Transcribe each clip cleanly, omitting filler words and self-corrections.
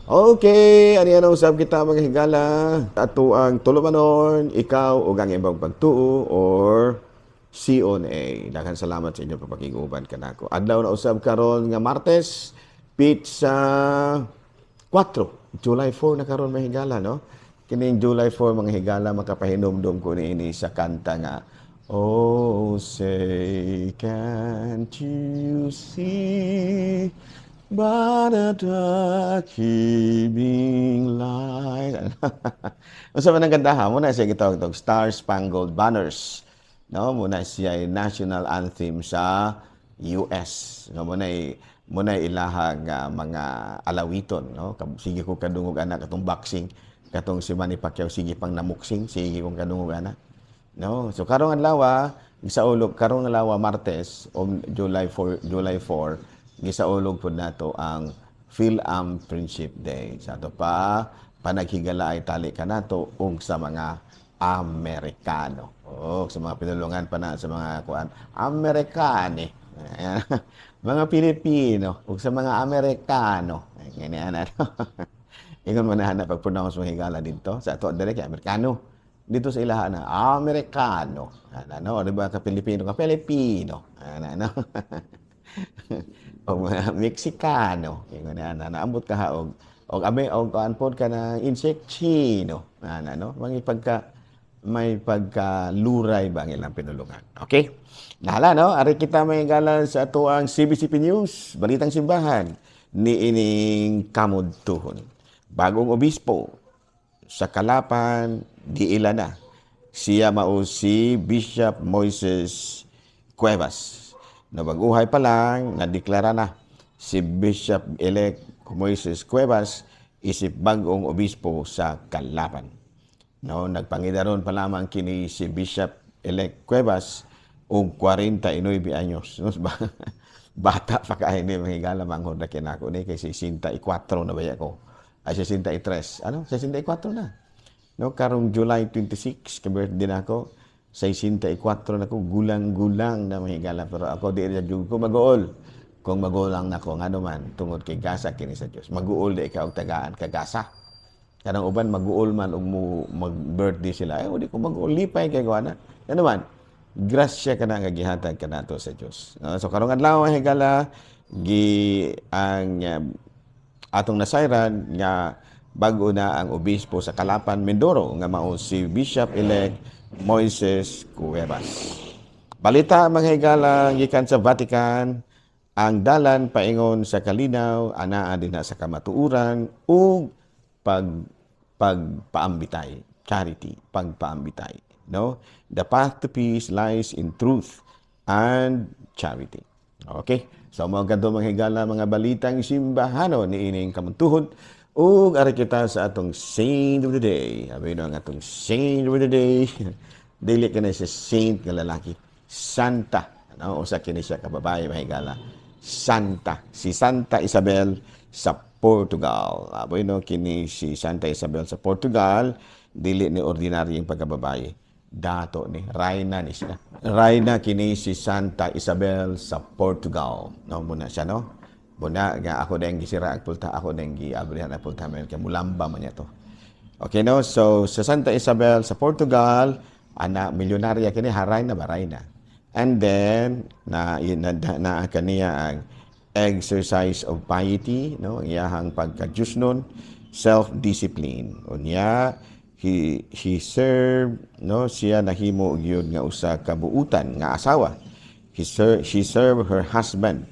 Okay, ani ano usab kita, mga higala? Ato ang tulumanon, ikaw ug ang imong pagtuo or CONA. Daghang salamat sa inyong pagpakig-uban kanako. Adlaw na usab karon nga Martes, petsa 4, July 4 na karon, mga higala, no? Kining July 4, mga higala, makapahinumdum ko niini sa kanta nga "Oh, say can't you see by the dark evening light?" Unsa man ang kantaha? Mao na siya gitawag tog Star Spangled Banners. No, mao na siya ay national anthem sa US. No, mao na ilaha nga mga alawiton, no? Sige ko kadungog ana katong boxing, katong si Manny Pacquiao sige pang namuksing, sige kong kadungog ana. No? So karong adlaw, gisaulog karong adlaw Martes o July 4, July 4, gisaulog pud nato ang Phil-Am Friendship Day. Sa ato pa panaghigala ay tali kanato ug sa mga Amerikano. O sa mga pinulungan pa na sa mga kuan Amerikani. Ayan. Mga Pilipino ug sa mga Amerikano. Ganyan na. Ingon man na pag-pronounce mo, higala, dito sa ato dire kay Amerikano. Dito sa ilaha na Amerikano. Ano, di ba ka Pilipino ka Pilipino. Ano, ano. O mga Mexicano. Ingon na na naambot ka ha og ame og kuan pod ka na insect Chino. Ano, no? Mga pagka may pagkaluray ba ang ilang pinulungan. Okay? Nahala, no? Ari kita, may gala, sa ato ang CBCP News, Balitang Simbahan, ni ining kamudtuhon. Bagong obispo sa Kalapan, giila na. Siya mao si Bishop Moises Cuevas. Nabaguhay pa lang, nadeklara na si Bishop-elect Moises Cuevas isip bagong obispo sa Kalapan. No, nagpangidaron pa lamang kini si Bishop-elect Cuevas og 49 anyos. No, bata pa kaayo ni, mga higala, manghod na kinako ni kay 64 na baya ko. Ay, 63. Ano? 64 na. No, karong July 26 ka birthday na ako. 64 na ko, gulang-gulang na, mga higala, pero ako di ra jud ko maguol. Kung magulang na ko, ngano man, tungod kay gasa kini sa Dios. Maguol di ka og tagaan ka gasa. Kanang uban maguol man og mo mag-birthday sila. Ay, di ko maguol, lipay kay ko ana. Ano man, grasya kana nga gihatag kanato sa Dios. No? So karong adlaw, mga higala, gi ang atong nasayran nga bago na ang obispo sa Kalapan, Mindoro nga mao si Bishop-elect Moises Cuevas. Balita, mga higala, gikan sa Vatican, ang dalan paingon sa kalinaw anaa dinha sa kamatuoran ug pagpaambitay, charity, pagpaambitay, no? The path to peace lies in truth and charity. Okay? So mga kadto, mga higala, mga balitang simbahano ni ining kamuntuhon ug ari kita sa atong saint of the day. Abi no ang atong saint of the day. Dili ka na siya saint nga lalaki. Santa. No? Usa kini siya ka babae, mga higala. Santa. Si Santa Isabel sa Portugal. Aboy no kini si Santa Isabel sa Portugal, dili ni ordinaryong pagkababae. Dato ni, Reyna ni siya. Reyna kini si Santa Isabel sa Portugal. No mao na siya, no. Mao na nga ako dang gisira ang pulta, ako dang giabrihan ang pulta man kay mulamba man niya to. Okay, no? So sa Santa Isabel sa Portugal, ana milyonarya kini, haray na ba, reyna. And then na, na, kaniya ang exercise of piety, no, ang iyahang pagka-Diyosnon, self-discipline. Unya he served, no, siya nahimo gyud nga usa ka buutan nga asawa. He ser she served her husband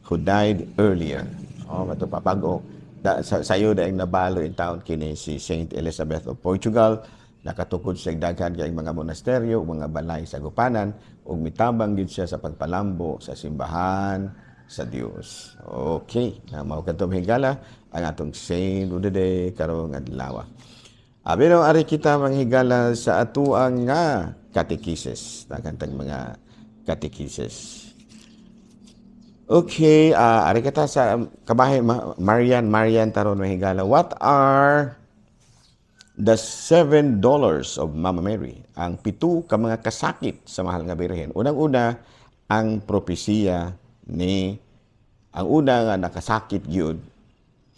who died earlier. Oh, mato papago. Da, sa, sayo daing nabalo in town kini si Saint Elizabeth of Portugal, nakatukod siya daghan kay mga monasteryo ug mga balay sa gupanan ug mitabang gid siya sa pagpalambo sa simbahan sa Dios. Okay, na mao kadto, higala, ang atong saint of the day karong adlaw. Abi no ari kita, mga higala, sa atuang nga katekises, daghan tag mga katekises. Okay, ari kita sa kabahin Marian, Marian taron, mga higala. What are the seven dolors of Mama Mary? Ang pito ka mga kasakit sa mahal nga Birhen. Unang-una, ang propesiya ni ang una nga nakasakit gyud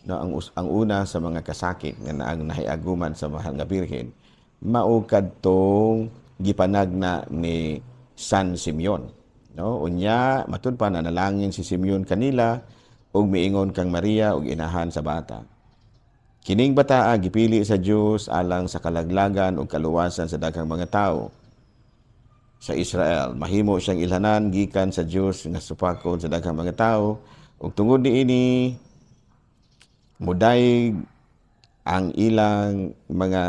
No, ang una sa mga kasakit nga naang nahiaguman sa Mahal nga Birhen mao kadtong gipanagna ni San Simeon. No, unya matud pa nanalangin si Simeon kanila ug miingon kang Maria ug inahan sa bata. Kining bataa gipili sa Dios alang sa kalaglagan ug kaluwasan sa daghang mga tawo sa Israel. Mahimo siyang ilhanan gikan sa Dios nga supakon sa daghang mga tawo ug tungod niini mudayeg ang ilang mga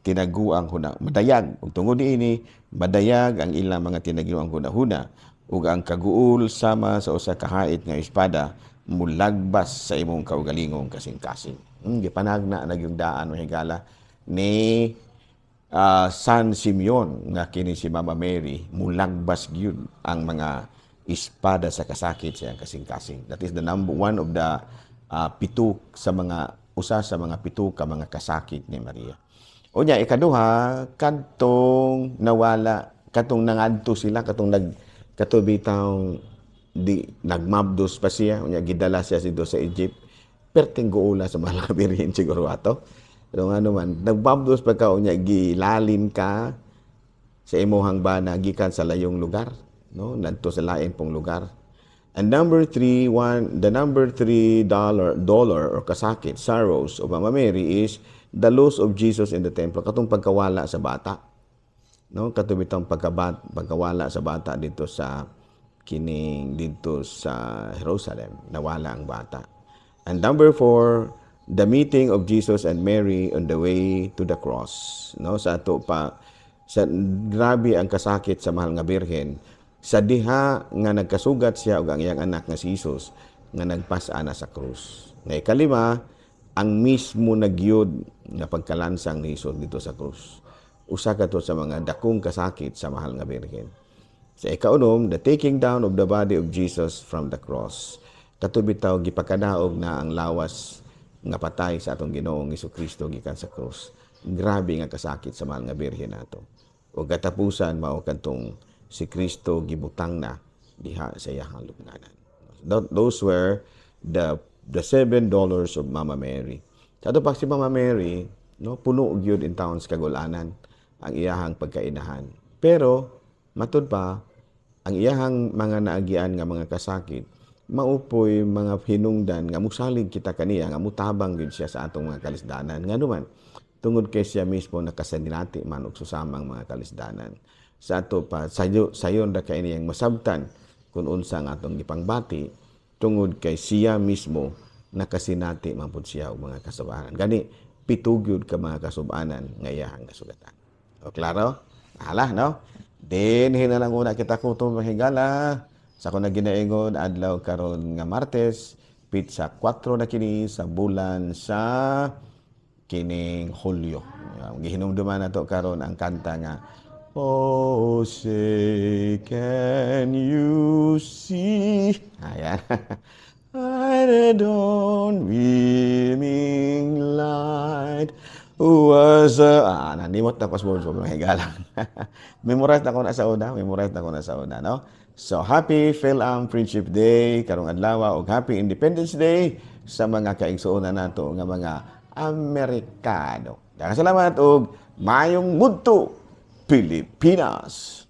tinaguang huna madayag ug tungod niini madayag ang ilang mga tinaguang hunahuna ug ang kaguol sama sa usa ka hait nga espada mulagbas sa imong kaugalingong kasing-kasing. Gipanagna na gyud daan, mga higala, ni San Simeon nga kini si Mama Mary mulagbas gyud ang mga espada sa kasakit sa iyang kasing-kasing. That is the number one of the pito sa mga usa sa mga pito ka mga kasakit ni Maria. Unya ikaduha, kadtong nawala, katong nangadto sila, katong nag kato bitawng di nagmabdos pa siya, unya gidala siya didto sa Egypt. Perting guula sa Mahal nga Birhen siguro ato. Pero nga naman, nagmabdos pa ka, unya gilalin ka sa imuhang bana gikan sa layong lugar, no? Ngadto sa lain pong lugar. And number three, one, the number three dolor or kasakit, sorrows of Mama Mary is the loss of Jesus in the temple. Katong pagkawala sa bata. No? Kato bitong pagkawala sa bata dito sa kining dito sa Jerusalem. Nawala ang bata. And number four, the meeting of Jesus and Mary on the way to the cross. No? Sa ato pa, sa grabe ang kasakit sa Mahal nga Birhen sa diha nga nagkasugat siya ug ang iyang anak nga si Jesus nga nagpas-ana sa krus. Nga ikalima, ang mismo nagyud nga pagkalansang ni Jesus dito sa krus. Usa ka to sa mga dakong kasakit sa Mahal nga Birhen. Sa ikaunom, the taking down of the body of Jesus from the cross. Kato bitaw gipakadaog na ang lawas nga patay sa atong Ginoong Kristo gikan sa krus. Grabe nga kasakit sa Mahal nga Birhen nato. Ug katapusan, mao kadtong si Kristo gibutang na diha sa iyang lubnganan. Those were the seven dolors of Mama Mary. Sa ato pa si Mama Mary, no, puno gyud in town sa kagulanan ang iyahang pagkainahan. Pero matud pa ang iyahang mga naagian nga mga kasakit maupoy mga hinungdan nga musalig kita kaniya, nga mutabang gyud siya sa atong mga kalisdanan. Ngano man, tungod kay siya mismo nakasinati man og susamang mga kalisdanan. Sa ato pa sayo sayon ra kay niyang masabtan kung unsa ang atong gipangbati tungod kay siya mismo nakasinati man pud siya og mga kasubanan. Gani pito gyud ka mga kasubanan nga iyahang nasugatan. O klaro? Hala, no? Dinhi na lang una kita kutob, mga higala. Sa akong ginaingon, adlaw karon nga Martes, petsa 4 na kini sa bulan sa kining Hulyo. Gihinumduman nato karon ang kanta nga "Oh, say can you see?" Ayan. By the dawn's gleaming light was ah, nanimot na ko sa mga higala. Memorize na ko na sa una, memorize na ko na sa una, no? So, happy Phil-Am Friendship Day karong adlaw ug happy Independence Day sa mga kaigsuonan nato nga mga Amerikano. Daghang salamat ug maayong mudto, Pilipinas.